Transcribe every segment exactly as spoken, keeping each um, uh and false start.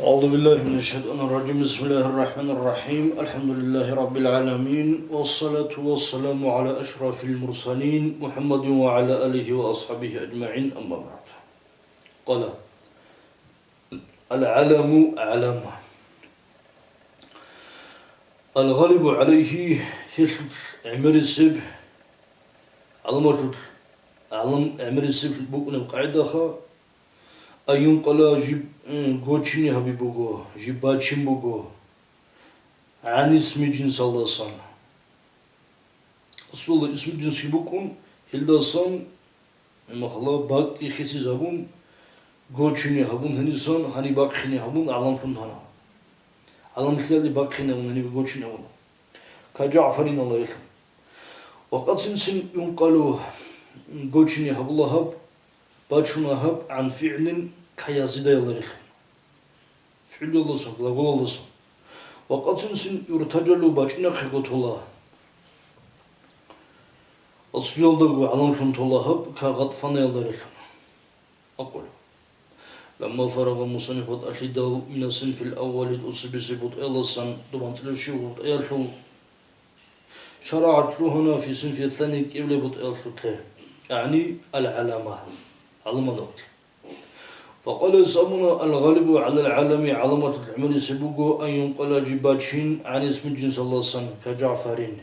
أعوذ بالله من الشيطان الرجيم. بسم الله الرحمن الرحيم. الحمد لله رب العالمين. والصلاة والسلام على أشرف المرسلين محمد وعلى آله وأصحابه أجمعين. أما بعد. قال: العلم علامة. الغالب عليه, гьелъул гӀемерисеб, гӀаламалъул, гӀалам гӀемерисеб букӀунеб къагӀидаха, ан юнкъала, жиб, э, гочине гьаби буго, жиб бачин буго, гӀан исми жинсалдасан. Асулла исму жинс букӀун, гьелдасан, гьебмахала бакӀги хисизабун, гочине гьабун гьенисан, гьаниб бахъине гьабун гӀаламлъун гьана. ГӀаламлъиялде бахъине гьабун, гьаниб гочине гьабун. Ка ЖагӀфарин аларелъун. Ва къацинцин юнкъалу, гочине гьабула гьаб, бачуна гьаб, гӀан фигӀлин, ка Язидаяларелъун. ФигӀлуялдасан, глаголалдасан. Ва къацинцин юртажалу, бачӀинахъего тола. Аслуялдаго гӀаламлъун тола гьаб, ка ГъатӀфанаялда релъун. Акъулу. Ламма фарагъа мусанниф, ватӀалъидал, мина синфил аввали, тӀоцебесеб бутӀаялдасан, дубанцӀилев щив бутӀаялъул, шарагӀат лъугьана фи синфи сани, кӀиблеб бутӀаялъулъе, яъни ал-гӀалама, гӀаламалъулъ. Факъала, гьес абуна: «Ал-гъалибу гӀалал гӀалами», гӀаламалъулъ гӀемерисеб буго, ан юнкъала, жиб бачин, гӀан исмил жинсалдасан, ка ЖагӀфарин.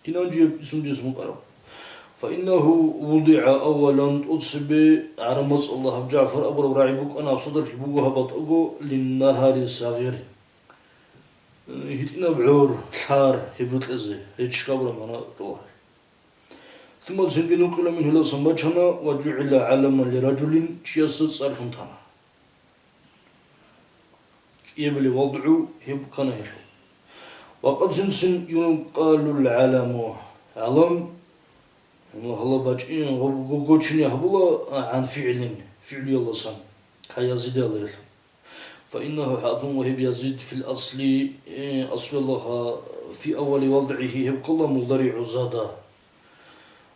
Кинан жиб исмул жинс букӀараб? Фаиннагьу вудигӀа аввалан, тӀоцебе гӀараб мацӀалда гьаб ЖагӀфар абураб рагӀи букӀана, гьабсагӀаталъ буго гьаб батӀаго, линнагьари сагъир. ГьитӀинаб гӀор, лъар, гьеб рукьезе, реччикаб абураб магӀна тӀолаб. Сумма цинги нукъила мингьу, гьеласан бачана, ва жугӀила гӀаламан лираджулин, чиясда цӀарлъун тана. КӀиабилеб валгӀу гьеб букӀана гьелъул. Ва къацинцин юнкъалул гӀаламу, гӀалам, гьалаб бачӀин гъоб-, гъо-, гочине гьабула гӀан фигӀлин, фигӀлуялдасан, ка Язидаяларелъун. Фаиннагьу, хӀакълъун ва гьеб Язид, фил асли, э, аслуялда, фи аввали валдгӀигьи, гьеб ккола мударигӀу зада.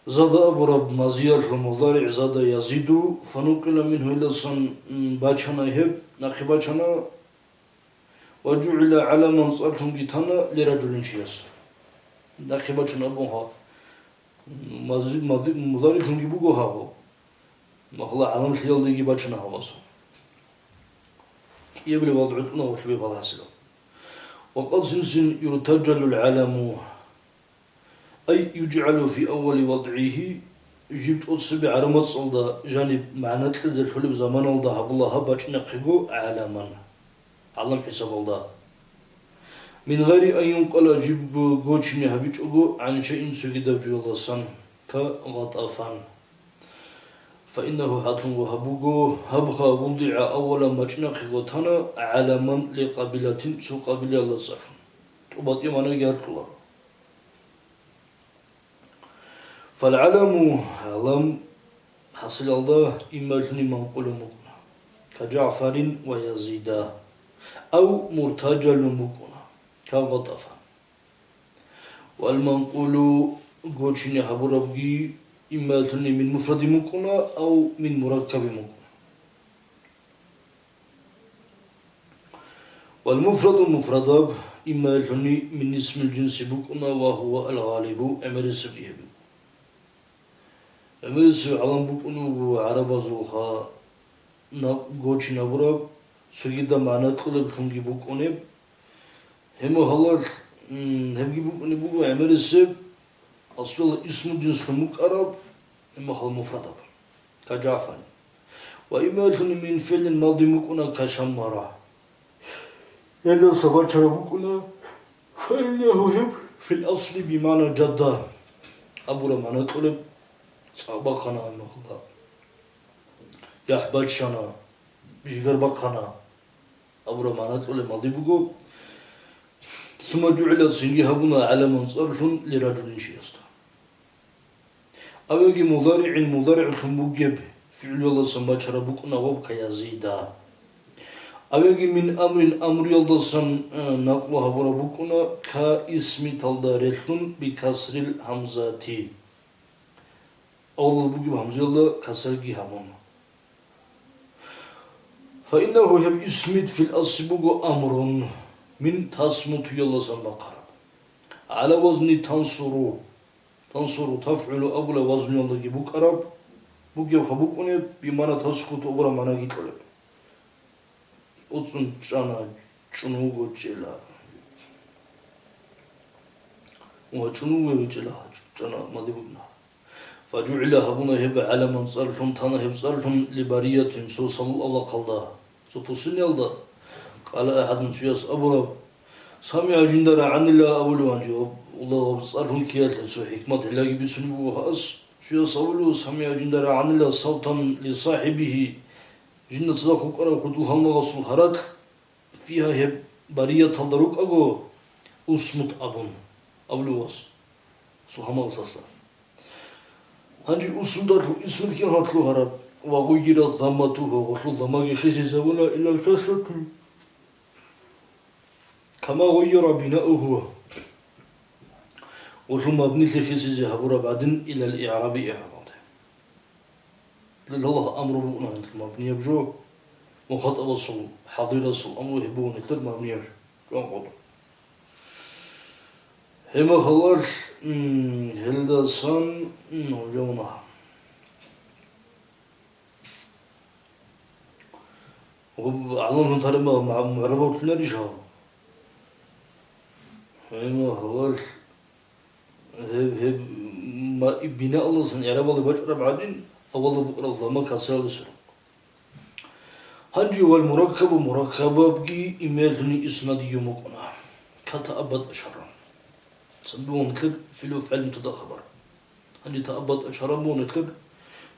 Зада абураб мазиялъул мударигӀ зада язиду, фанукъила мингьу, гьеласан, м, бачана гьеб, нахъе бачана, ва жугӀила гӀаламан, цӀарлъунги тана, лираджулин, чияс. Нахъе бачана абун гьаб. Мази-, мази-, мударигӀлъунги буго гьаб. Магьула гӀаламлъиялдеги бачана гьаб асул. КӀиабилеб валгӀу кьуна гъорлъ беб гьаласила. Ва къацинцин юртажалул гӀаламу. Ай южгӀалу фи аввали вадгӀигьи, жиб тӀоцебе гӀараб мацӀалда жаниб магӀна кьезе лъолеб заманалда гьабула гьаб бачӀинахъего гӀаламан, гӀалам хӀисабалда. Мин гъайри ан юнкъала, жиб гочине гьабичӀого, гӀан шайин, цогидаб жоялдасан, ка ГъатӀафан. Фаиннагьу, хӀакълъун ва гьаб буго, гьабха вудигӀа аввалан, бачӀинахъего тана, гӀаламан ли къабилатин, цо къабилаялда цӀалъун. ТӀубатӀи магӀнаги гьаркьула. ФалгӀаламу, гӀалам, хӀасилалда иммалъуни манкъулун букӀуна, ка ЖагӀфарин ва Язида, ав муртажалун букӀуна, ка ГъатӀафан. Вал манкъулу, гочине гьабурабги, иммалъуни мин муфрадин букӀуна, ав мин мураккабин букӀуна. Вал муфраду, муфрадаб, иммалъуни мин исмил жинси букӀуна, ва гьува ал-гъалибу, гӀемерисеб гьеб. ГӀемерисеб гӀалам букӀун вуго гӀарабазулха, на-, гочинабураб, цогидаб магӀна кьолеблъунги букӀунеб. Гьеб мехалъ, м, гьебги букӀунеб буго гӀемерисеб, асула исму жинслъун букӀараб, гьеб мехалъ муфрадаб, ка ЖагӀфарин. Ва иммалъуни мин фигӀлин, малдин букӀуна, ка Шаммара. Гьелдаса бачараб букӀуна, фаиннагьу, гьеб, фил асли бимагӀна жадда абураб магӀна кьолеб, цӀакъ бахъана, гьеб мехалъ яхӀ бачана, жигар бахъана абураб магӀна кьолеб малдин буго. Сумма жугӀила, цинги гьабуна, гӀаламан, цӀарлъун, лираджулин, чиясда. Авеги мударигӀин, мударигӀлъун бугеб фигӀлуялдасан бачараб букӀуна гьеб, ка Язида. Авеги мин амрин, амруялдасан, э, накълу гьабураб букӀуна, ка исмиталда релълъун, бикасрил гьамзати. Авлал бугеб гьамзаялда касраги гьабун. Фаиннагьу, гьеб исмид фил асли буго амрун мин тасмутуялдасан бахъараб. ГӀала вазни тансуру, тансуру тафгӀулу абулеб вазнулдаги букӀараб, бугебха букӀунеб, бимана таскуту абураб манаги кьолеб. УцӀун чӀана, чӀун вуго чӀела. Ва чӀун вуго чӀела, чӀана мади букӀна. ФажугӀила, гьабуна гьеб гӀаламан цӀарлъун, тана гьеб цӀарлъун либариятин, цо сабул авлахъалда, цо пустыниялда. Къала ахӀадун, цояс абураб, самигӀа жинда рагӀанила абулев гьанже, ва, ва цӀарлъун киялъе цо хӀикмат гӀиллаги бицунеб буго гьас. Цояс абулев, самигӀа жинда рагӀанила савтан лисахӀибигьи, жинда цадахъ вукӀарав худул гьалмагъасул гьаракь, фигьа, гьеб барияталда рукӀаго, усмут абун, абулев вас, цо гьалмагъасда. Гьанже усмудалъул исмид кин гьалъул гьараб, ва гъуйгира замматугьу, гъолъул заммаги хисизабуна, илал касрати, кама гъуйгира бинаугьу, гъолъул мабнилъи хисизе гьабураб гӀадин, илал игӀраби, игӀрабалде. Лиллагь амру бугони гьелъул мабнияб жо, мухатӀабасул, хӀадирасул амру гьеб бугони гьелъул мабнияб жо. ЧӀван къотӀун. Гьеб мехалъ, м, гьелдасан, м, гьавжавна. Гьеб гӀаламлъун тараб ма-, ма-, мугӀрабаблъунарищ гьав? Гьеб мехалъ Гьеб, гьеб ма-, бинаалдасан игӀрабалде бачӀараб гӀадин, авалаб букӀараб замма касралде сверухъ. Гьанже вал мураккабу, мураккабабги имеялъуни иснадиги букӀуна. Ка тааббатӀа шарран. Цин бугони гьелъул фигӀлу фагӀил мубтада хабар. Гьанже тааббатӀа шарран бугони гьелъул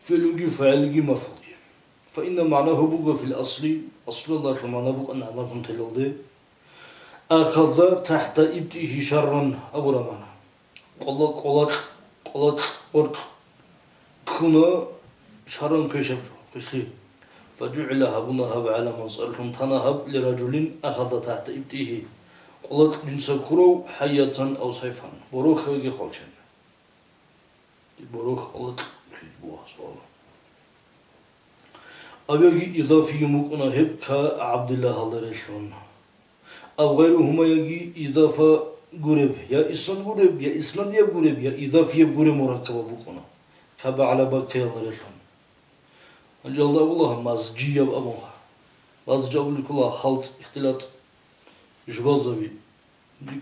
фигӀлуги фагӀилги мафгӀулги. Фаинна магӀнагьу буго фил асли, аслуялдалъун магӀна букӀана гӀаламлъун телалде. Ахаза тахта ибтӀигьи шарран абураб магӀна. Къола-, къолакь, къолакь, къоркь ккуна шарран квешаб жо, квешлъи. ФажугӀила, гьабуна гьаб гӀаламан цӀарлъун, тана гьаб лираджулин ахаза тахта ибтӀигьи, къолакь жинца ккурав, хӀайятан ав сайфан, борохь яги хвалчен. Борохь къолакь бугьа суала. Ав яги идафиюн букӀуна гьеб ка ГӀабдиллагьалда релълъун. Ав гъайру гьума яги идафа гуреб, я иснад гуреб, я иснадияб гуреб, я идафияб гуреб мураккабаб букӀуна, ка багӀла баккаялда релълъун. Гьанже гьалда абула гьаб мазжияб абун. Мазжи абулеб ккола халт, ихтилат, жубазаби,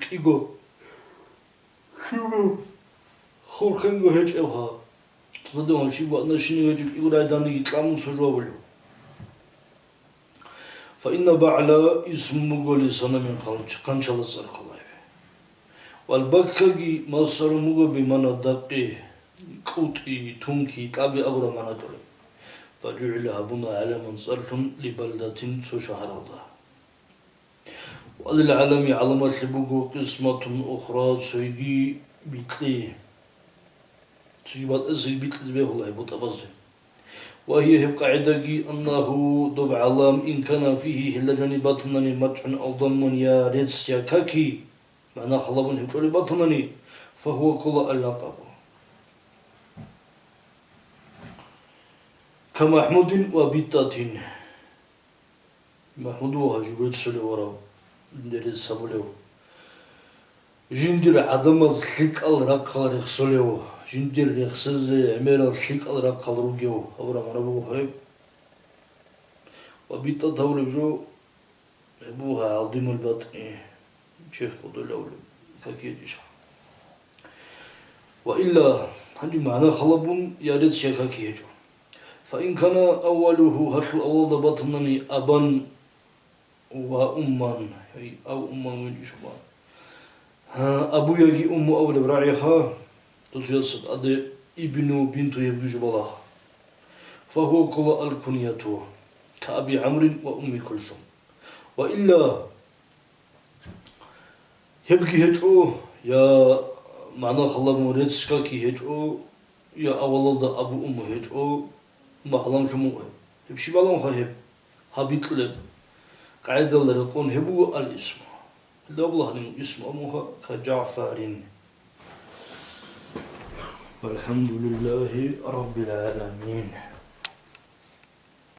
кӀиго. Щибго хурхинго гьечӀеб гьа. Цадугьан щибго отношение гьечӀеб кӀигурай даниги кьамун сужу абулев. Фаинна багӀла исму муго лисана мин къанч-, къанчала цӀар кколаев. Вал баккаги масарун муго бимана дакъи, кӀутӀи, тунки, кьаби абураб магӀна кьолеб. ФажугӀила, гьабуна гӀаламан цӀарлъун либалдатин цо шагьаралда. Ва лил гӀалами гӀаламалъе буго къисматун ухра цойги бикьи. Цойги батӀа-, цойги бикьизе бегьула гьеб бутӀабазде. Ва гьия гьеб къагӀидаги, аннагьу доб гӀалам, ин кана фигьи гьелда жаниб батанани матхӀун ав даммун я рецц я каки, магӀна халабун гьеб кьолеб батанани, фагьуа ккола аллакъабу. Ка МахӀмудин ва БитӀатин. МахӀмуд вагьа жиб реццулев варав, жиндир рецц гьабулев. Жиндир гӀадамаз лъикӀал рахъал рехсолев, жиндир рехсезе гӀемерал лъикӀал рахъал ругев, гьабураб магӀна буго гьеб. Ва БитӀат гьабулеб жо, гьеб буго гьалдимул батӀи, чехь кӀодолев каки гьечӀищ. Ва илла, гьанже магӀна халабун я рецц я каки гьечӀо. Фа ин кана аввалуху, гьалъул аввалалда батанани абан ва умман, ай, ав умман винчӀищ ва. Гьа, абу яги умму абулеб рагӀиха, цоцазда тӀаде ибну, бинту гьебги жубала. Фа гьуа ккола алкуньяту, ка Аби ГӀамрин ва Умми Кулсум. Ва илла, гьебги гьечӀо, я магӀна халабун рецц каки гьечӀо, я авалалда абу-умму гьечӀо, магӀлам лъумугӀе. Гьеб щиб гьалабха гьеб? Гьаб бикьулеб къагӀидалда рекъон гьеб буго ал-исму. Гьелда абула гьаниб исму абунха ка ЖагӀфарин. ВалхӀамдулиллагьи раббил гӀаламин.